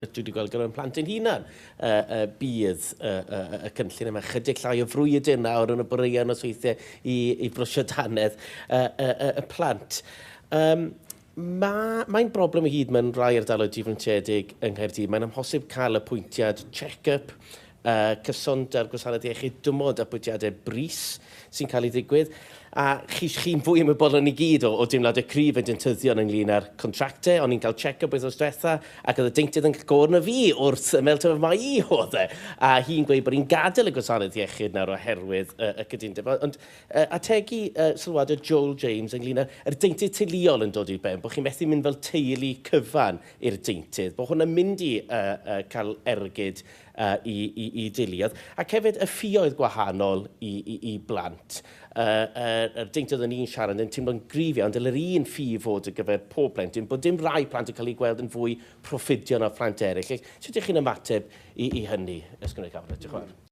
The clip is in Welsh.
Dwi wedi gweld gyda'n plant ein hunan bydd y cynllun yma chydig llai o frwydr nawr yn y boreau nosweithiau i brwsio dannedd y plant. Mae'n broblem o hyd mewn rhai ardaloedd difreintiedig yng Nghaerdydd. Mae'n amhosib cael apwyntiad check-up cyson 'da'r gwasanaeth iechyd, dim ond apwyntiadau brys sy'n cael ei ddigwydd. A chi'n fwy ymwybodol ni gyd o deimladau cryf y deintyddion ynglyn â'r contractau. O'n i'n cael check-up wythnos diwetha ac oedd y deintydd yn gor na fi wrth ymyl tyf mai i oedd e. A hi'n gweud bod hi'n gadael y gwasanaeth iechyd nawr oherwydd y cytundeb. Ond ategu sylwadau Joel James ynglyn â'r deintydd teuluol yn dod i'r ben, bod chi'n methu mynd fel teulu cyfan i'r deintydd, bod hwnna'n mynd i cael ergyd i deuluoedd, ac hefyd y ffioedd gwahanol i blant. Yr deintydd o'n i'n siarad yn teimlo'n gryf iawn, dyle'r un ffi fod ar gyfer pob plentyn, bod dim rhai plant yn cael eu gweld yn fwy proffidiol na phlant eraill. Sut ydych chi'n ymateb i hynny, Ysgrifennydd Cabinet? Diolch yn fawr.